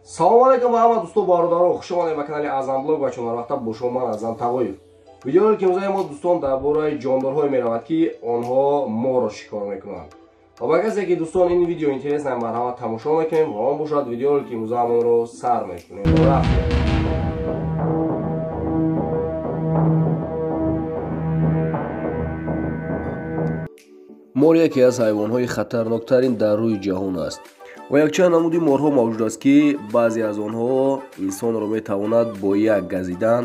Салом алейкум ба ҳама дӯсту бародаро, хуш омадед ба канали Азам Блог ва чун вақта бо шумо ман Азам Тағоев. Видеое ки имрӯзаи мо дӯстон дар бораи ҷондорҳое меравад, ки онҳо моро шикор мекунанд. Ва ба касе ки дӯстон ин видео интересно марҳамат тамошо мекунем ва он бошад видеое ки имрӯзаамонро сар мекунем. Рафтем. Мор яке аз ҳайвонҳои хатарноктарин дар рӯи ҷаҳон аст ва якчанд намуди морҳо мавҷуд аст, ки баъзе аз онҳо инсонро метавонад бо як газидан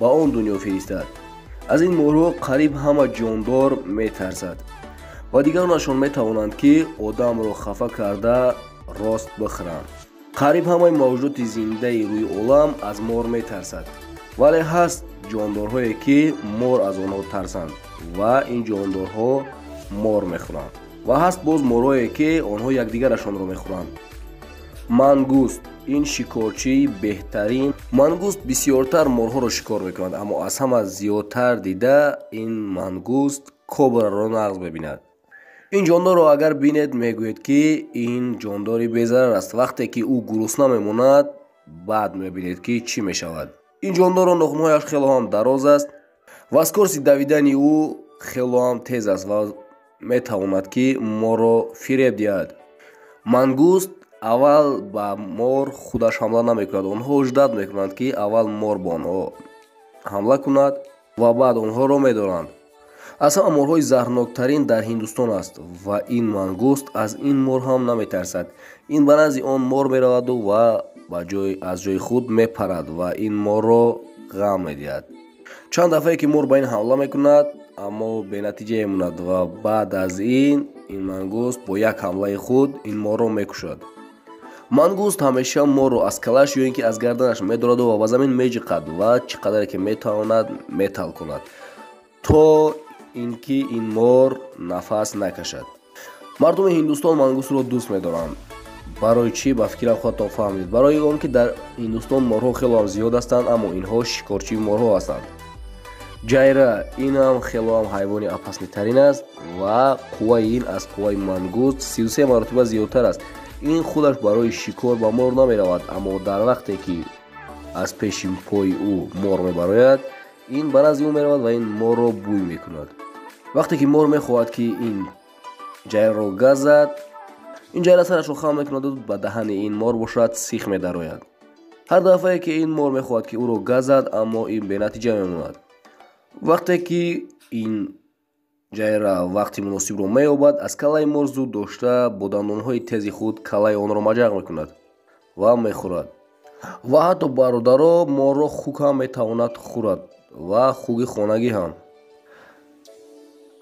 ба он дунё фиристад. Аз ин морҳо қариб ҳама ҷондор метарсад ва дигаронашон метавонанд, ки одамро хафа карда рост бихӯранд. Қариб ҳамаи мавҷудоти зиндаи рӯи олам аз мор метарсад, вале ҳаст ҷондорҳое, ки мор аз онҳо тарсанд ва ин ҷондорҳо мор мехӯранд. Ва ҳаст боз морҳое, ки онҳо якдигарашонро мехӯранд. Мангуст ин шикорчии беҳтарин. Мангуст бисёртар морҳоро шикор мекунад, аммо аз ҳама зиёдтар дида ин мангуст кобраро нағз мебинад. Ин ҷондорро агар бинед, мегӯед, ки ин ҷондори безарар аст. Вақте ки ӯ гурусна мемонад, баъд мебинед, ки чӣ мешавад. Ин ҷондорро нохунҳояш хело ҳам дароз аст ва аз корси давидани ӯ хело ҳам тез аст ва метавонад, ки морро фиреб диҳад. Мангуст аввал ба мор худаш ҳамла намекунад. Онҳо ждат мекунанд, ки аввал мор ба онҳо ҳамла кунад ва баъд онҳоро медоранд. Аз ҳама морҳои заҳрноктарин дар Ҳиндустон аст ва ин мангуст аз ин мор ҳам наметарсад. Ин ба назди он мор мераваду ва аз ҷои худ мепарад ва ин морро ғам медиҳад. Чанд дафъае ки мор ба ин ҳамла мекунад, аммо бенатиҷа мемонад ва баъд аз ин мангуст бо як ҳамлаи худ ин морро мекушад. Мангуст ҳамеша морро аз калаш ё ин ки аз гарданаш медораду ва ба замин меҷиқад ва чӣ қадаре ки метавонад металкунад, то ин ки ин мор нафас накашад. Мардуми Ҳиндустон мангустро дӯст медоранд. Барои чӣ? Ба фикрам худатон фаҳмидед. Барои он ки дар Ҳиндустон морҳо хело ҳам зиёд ҳастанд, аммо инҳо шикорчии морҳо ҳастанд. Ҷайра инам хело ҳам ҳайвони опаснитарин аст ва қувваи ин аз қувваи мангуст 33 маротиба зиёдтар аст. Ин худаш барои шикор ба мор намеравад, аммо дар вақте ки аз пеши пои ӯ мор мебарояд, ин ба назди ӯ меравад ва ин морро бӯй мекунад. Вақте ки мор мехоҳад, ки ин ҷайраро газад, ин ҷайра сарашро хам мекунаду ба даҳани ин мор бошад сих медарояд. Ҳар дафъае ки ин мор мехоҳад, ки ӯро газад, аммо ин бенатиҷа мемонад. Вақте ки ин ҷайра вақти муносибро меёбад, аз калаи мор зуд дошта бо дандонҳои тези худ калаи онро маҷақ мекунад ва мехӯрад. Ва ҳатто бародаро морро хук ҳам метавонад хӯрад ва хуги хонагӣ ҳам.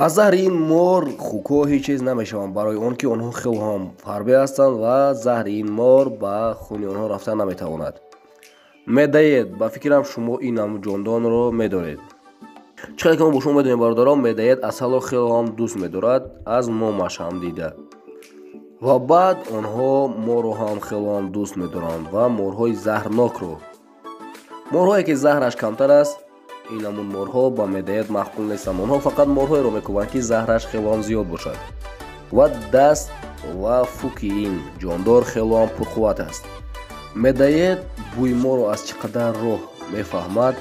Аз заҳри ин мор хукҳо ҳеҷ чиз намешаванд, барои он ки онҳо хело ҳам фарбе ҳастанд ва заҳри ин мор ба хуни онҳо рафта наметавонад. Медаед, ба фикрам шумо ин намуд ҷондонро медонед. Чӣ қадар ки мо бо шумо медонем бародарон, медаед асалро хело ҳам дӯст медорад, аз номаш ҳам дида. Ва баъд онҳо морро ҳам хело ҳам дӯст медоранд ва морҳои заҳрнокро. Морҳое ки заҳраш камтар аст, ин намуд морҳо ба медаед маъқул нестанд. Онҳо фақат морҳоеро мекӯбанд, ки заҳраш хело ҳам зиёд бошад ва даст ва фуки ин ҷондор хело ҳам пурқувват аст. Медаед бӯи морро аз чӣ қадар роҳ мефаҳмад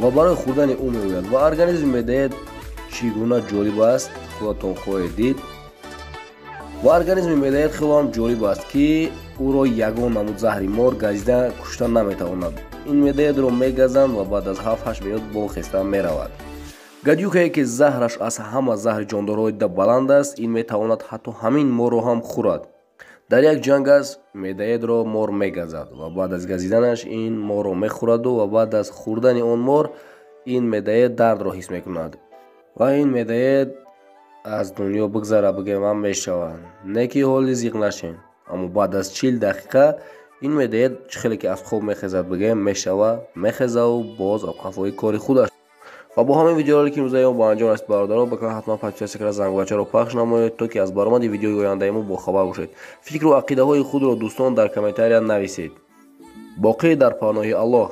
ва барои хӯрдани ӯ меояд. Ва организми медаед чӣ гуна ҷолиб аст, худатон хоҳед дид. Ва организми медаед хело ҳам ҷолиб аст, ки ӯро ягон намуд заҳри мор газида кушта наметавонад. Ин медаедро мегазанд ва баъд аз 7-8 минут бохеста меравад. Гадюкае ки заҳраш аз ҳама заҳри ҷондорҳои дида баланд аст, ин метавонад ҳатто ҳамин морро ҳам хӯрад. Дар як ҷанг аст, медаедро мор мегазад ва баъд аз газиданаш ин морро мехӯраду ва баъд аз хӯрдани он мор ин медаед дардро ҳис мекунад ва ин медаед аз дунё бигзара бигем ҳам мешавад. Не ки ҳоли зиқ нашен, аммо баъд аз 40 дақиқа ин медаед чӣ хеле ки аз хоб мехезад бигем мешава, мехезаву боз қафои кори худаш. Ва бо ҳамин видеоролики имрӯзаи мо ба анҷом расид бародаро. Ба канал ҳатман подписаться карда зангулачаро пахш намоед, то ки аз баромади видеои ояндаи мо бохабар бошед. Фикру ақидаҳои худро дӯстон дар комментария нависед. Боқӣ дар паноҳи Аллоҳ.